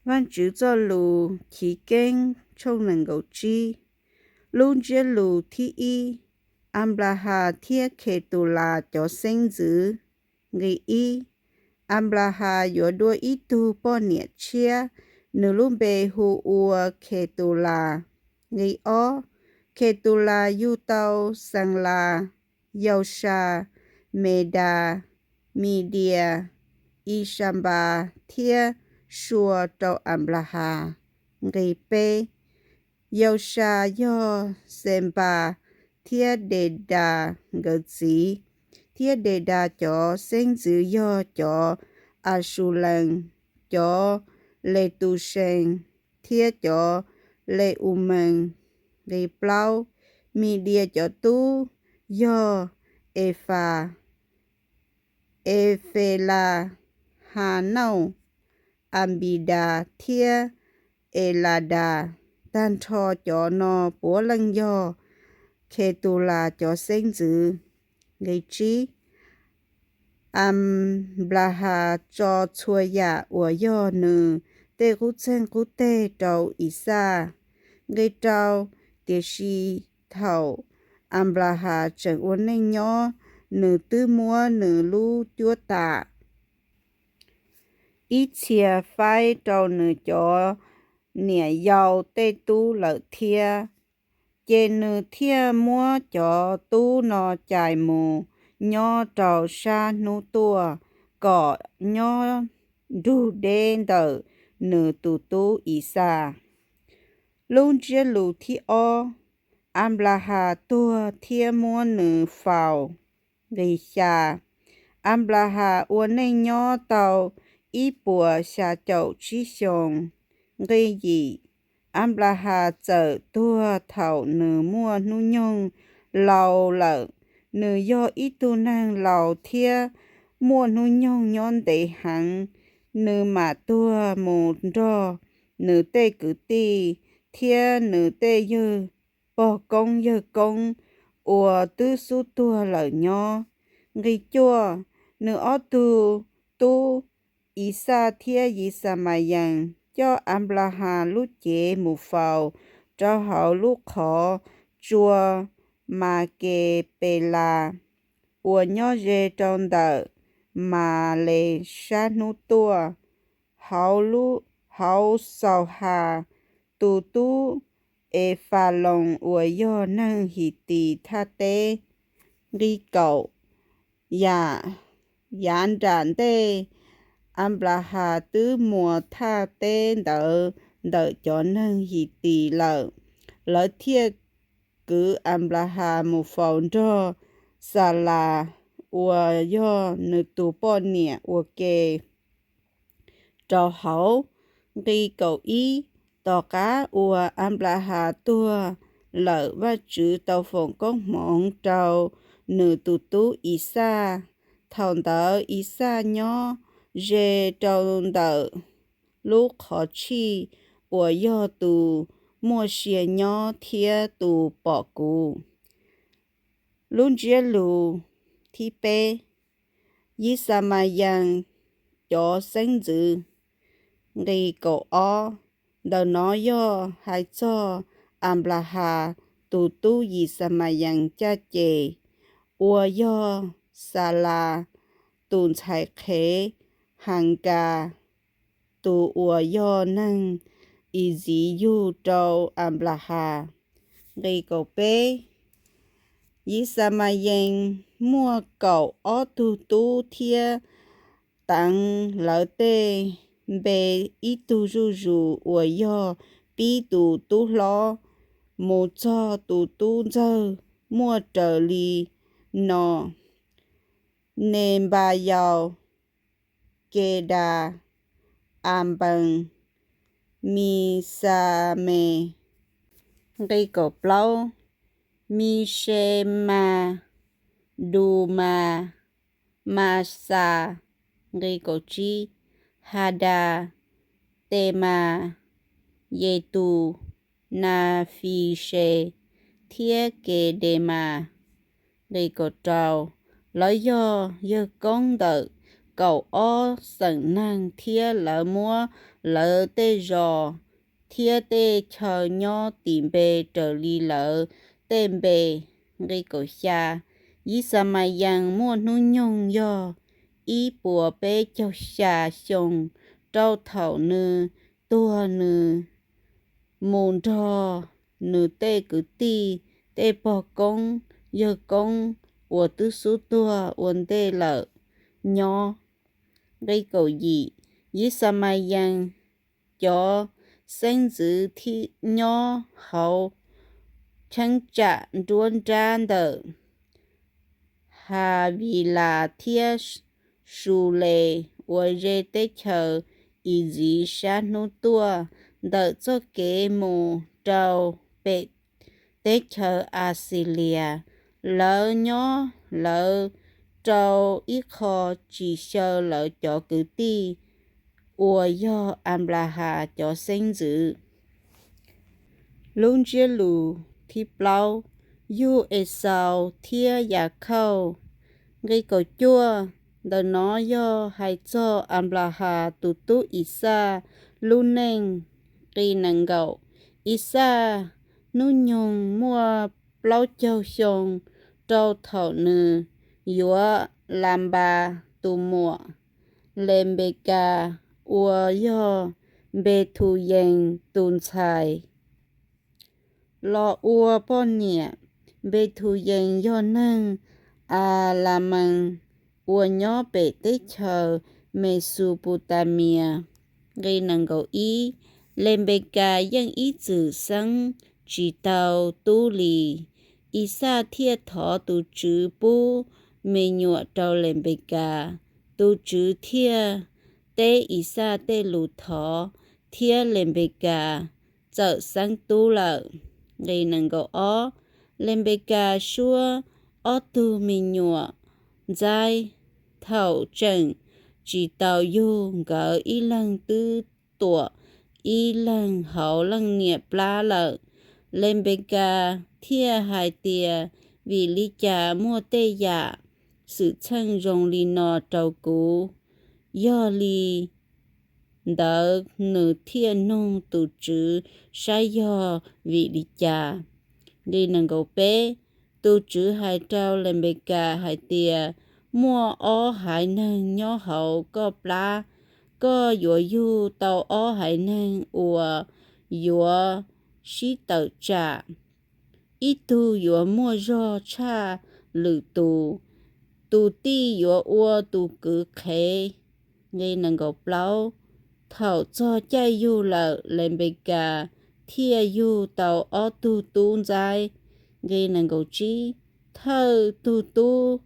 Vajtswv txoj lus chiv keeb tshooj nees nkaum tsib. Lub ntsiab lus thib ib. Anplahas thiab Khetulas cov xeeb ntxwv. Nqe ib. Anplahas yuav dua ib tug poj niam tshiab, nws lub npe hu ua Khetulas. Nqe ob. Khetulas yug tau Xeelas, Yausa, Medas, Midias, Isanpas thiab Sua rau Anplahas. Nqe peb. Yausa yog Xenpas thiab Dedas nkawd txiv, thiab Dedas cov xeeb ntxwv yog cov Asulaes, cov Letusees thiab cov Leumees. Nqe plaub. Midias cov tub yog Efas, Efelas, Hanauj, Anpidas thiab Eladas. Tag nrho cov no puav leej yog Khetulas cov xeeb ntxwv. Nqe tsib. Anplahas tso txhua yam uas yog nws tej qub txeeg qub teg rau Ixaj. Nqe rau. Tiam sis thaum Anplahas tseem ua neej nyob, nws twb muab nws lub cuab tam ib txhia faib rau nws cov niam yau tej tub lawm thiab. Ces nws thiaj muab cov tub no cais mus nyob rau sab hnub tuaj, kom nyob nrug deb ntawm nws tus tub Ixaj. Lub ntsiab lus thib ob. Anplahas tuag thiab muab nws faus. Nqe xya. Anplahas ua neej nyob tau ib puas xya caum tsib xyoos. Nqe yim. Anplahas txawm tuag thaum nws muaj hnub nyoog laus lawm. Nws yog ib tug neeg laus thiab muaj hnub nyoog nyob ntev heev, nws mam tuag mus nrog nws tej kwv tij thiab nws tej yawg pog koob yawg koob uas twb xub tuag lawm nyob. Nqe cuaj. Nws ob tug tub Ixaj thiab Yixamayees coj Anplahas lub cev mus faus rau hauv lub qhov tsua Makepelas uas nyob ze rau ntawm Males sab hnub tuaj, hauv Xauhas tus tub Efaloos uas yog neeg Hitis thaj teb. Nqe kaum. Yav nram ntej, Anplahas twb muas thaj teb ntawd ntawm cov neeg Hitis lawm, lawv thiaj kwv Anplahas mus faus nrog Xalas uas yog nws tus poj niam ua ke rau hauv. Nqe kaum ib. Tom qab uas Anplahas tuag lawm, Vajtswv tau foom koob hmoov rau nws tus tub Ixaj. Thaum ntawd Ixaj nyob ze rau ntawm lub qhov tshij uas yog tus muaj sia nyob thiab tus pom kuv. Lub ntsiab lus thib peb. Yixamayees cov xeeb ntxwv. Nqe kaum ob. Ntawm no yog hais txog Anplahas tus tub Yixamayees caj ces, uas yog Xalas tus ntxhais qhev Hankas, tus uas yog neeg Itziv yug rau Anplahas. Nqe kaum peb. Yixamayees muaj kaum ob tug tub thiab teev lawv tej npe ib tug zuj zus uas yog pib tus tub hlob mus txog tus tub ntxawg muaj raws li no: Nenpayaus, Kedas, Anpees, Misames. Nqe kaum plaub. Misemas, Dumas, Maxas. Nqe kaum tsib. Hadas, Temas, Yetus, Nafises thiab Kedemas. Nqe kaum rau. Lawv yog yawg koob ntawm kaum ob xeem neeg, thiab lawv muab lawv tej zos thiab tej chaw nyob tis npe raws li lawv tej npe. Nqi kaum xya. Yixalayees muaj hnub nyoog yog ib puas peb caug xya xyoo rau thaum nws tuag. Nws mus nrog nws tej kwv tij, tej pog koob yawg koob uas twb xub tuag ua ntej lawm nyob. Nqi kaum yim. Yixalayees cov xeeb ntxwv nyob hauv cheeb tsam nruab nrab ntawm Havilas thiab Sules uas ze teb chaws Iziv sab hnub tuaj, ntawm txoj kev mus rau pem teb chaws Axilias. Lawv nyob lawv rau ib qho tsis xyaw lawv cov kwv tij uas yog Anplahas cov xeeb ntxwv. Lub ntsiab lus thib plaub yug Exaus thiab Yakhauj. Nqi kaum cuaj. Ntawm no yog hais txog Anplahas tus tub Ixaj lub neej. Nqi nees nkaum. Ixaj hnub nyoog muaj plaub caug xyoo rau thaum nws yuav Lanpas tus muam Lenpekas uas yog Npethuyees tus ntxhais los ua poj niam. Npethuyees yog neeg Alamees uas nyob pem teb chaws Mexuputamias. Nqi nees nkaum ib. Lenpekas yeej ib txwm xeeb tsis tau tub li. Ixaj thiaj thov tus Tswv pub me nyuam rau Lenpekas. Tus Tswv thiaj teb Ixaj tej lus thov, thiab Lenpekas txawm xeeb tub lawm. Nqi nees nkaum ob. Lenpekas suab ob tug me nyuam ntxaib. Thaum tseem tsis tau yug, nkawd ib leeg twb tuam, ib leeg hauv leej niam plab lawm. Lenpekas thiaj hais tias, Vim li cas muaj tej yam xwm txheej zoo li no rau kuv? Yog li ntawd, nws thiaj nug tus Tswv saib yog vim li cas. Nqi nees nkaum peb. Tus Tswv hais rau Lenpekas hais tias, Muaj ob haiv neeg nyob hauv koj plab. Koj yuav yug tau ob haiv neeg uas yuav sib tawm tsam. Ib tug yuav muaj zog tshaj lwm tus, tus tij yuav ua tus kwv qhev. Nqi nees nkaum plaub. Thaum txog caij yug lawm, Lenpekas thiaj yug tau ob tug tub ntxaib. Nqi nees nkaum tsib. Thawj tug tub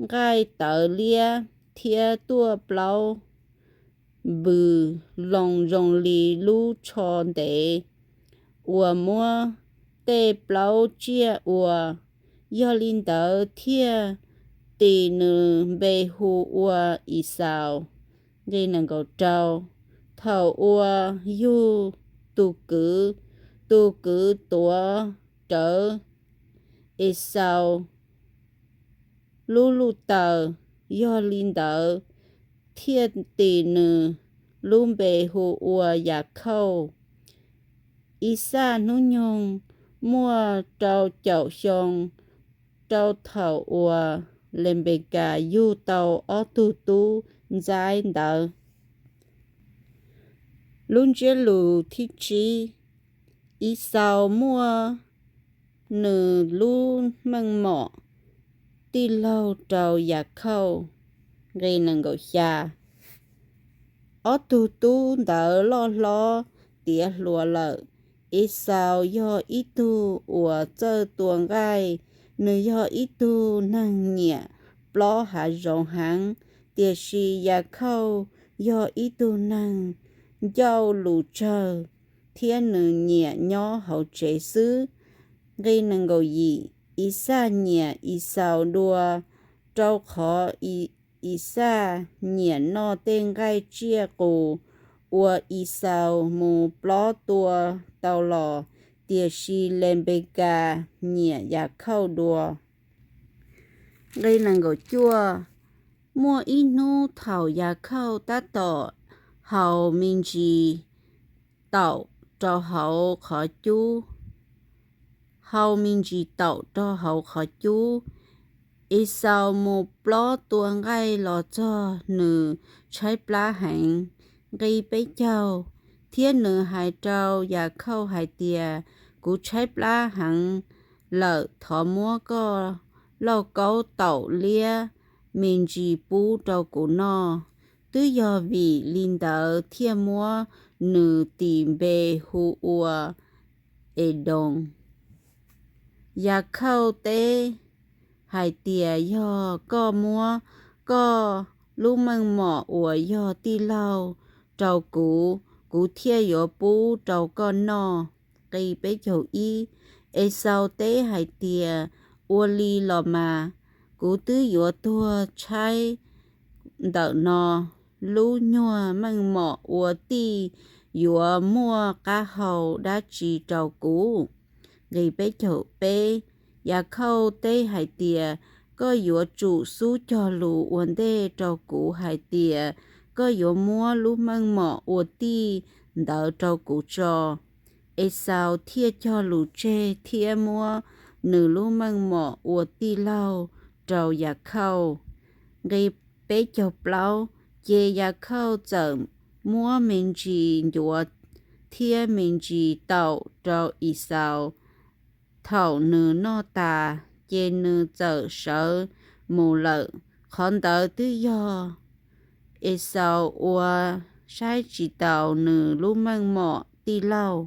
nqaij tawv liab thiab tuaj plaub npws loo zoo li lub tsho ntev uas muab tej plaub tsiaj ua. Yog li ntawd thiaj tis nws npe hu ua Ixaus. Nqi nees nkaum rau. Thaum uas yug tus kwv, tus kwv tuav rawv Ixaus lub luj taws. Yog li ntawd thiaj tis nws lub npe hu ua Yakhauj. Ixaj hnub nyoog muaj rau caum xyoo rau thaum uas Lenpekas yug tau ob tug tub ntxaib ntawd. Lub ntsiab lus thib tsib. Ixaus muab nws lub meej mom tij laug rau Yakhauj. Nqi nees nkaum xya. Ob tug tub ntawd loj hlob tiav hluas lawm. Ixaus yog ib tug uas txawj tua nqaij, nws yog ib tug neeg nyiam plob hav zoov heev, tiam sis Yakhauj yog ib tug neeg ncauj lus tsawg thiab nws nyiam nyob hauv tsev xwb. Nqi nees nkaum yim. Ixaj nyiam Ixaus dua, rau qhov Ixaj nyiam noj tej nqaij tsiaj qus uas Ixaus mus plob tua tau los, tiam sis Lenpekas nyiam Yakhauj dua. Nqi nees nkaum cuaj. Muaj ib hnub thaum Yakhauj tab tom hau me ntsis taum rau hauv qhov cub, hau me ntsis taum rau hauv qhov cub, Exaus mus plob tua nqaij los txog, nws tshaib plab heev. Nqi peb caug. Thiab nws hais rau Yakhauj hais tias, Kuv tshaib plab heev lawm, thov muab koj lauj kaub taum liab me ntsis pub rau kuv noj. Twb yog vim li ntawd thiaj muab nws tis npe hu ua Edoos. Yakhauj teb hais tias, Yog koj muab koj lub meej mom uas yog tij laug rau kuv, kuv thiaj yuav pub rau koj noj. Nqi peb caug ib. Exaus teb hais tias, Ua li los mas, kuv twb yuav tuag tshaib ntawm no, lub nyuag meej mom ua tij yuav muaj qab hau dab tsi rau kuv? Nqi peb caug peb. Yakhauj teb hais tias, Koj yuav tsum xub cog lus ua ntej rau kuv hais tias koj yuav muab lub meej mom ua tij ntawd rau kuv tso. Exaus thiaj cog lus tseg thiab muab nws lub meej mom ua tij laug rau Yakhauj. Nqi peb caug plaub. Ces Yakhauj txawm muab me ntsis ncuav thiab me ntsis taum rau Exaus thaum nws noj tas, ces nws txawm sawv mus lawm. Qhov ntawd twb yog Exaus uas saib tsis taus nws lub meej mom tij laug.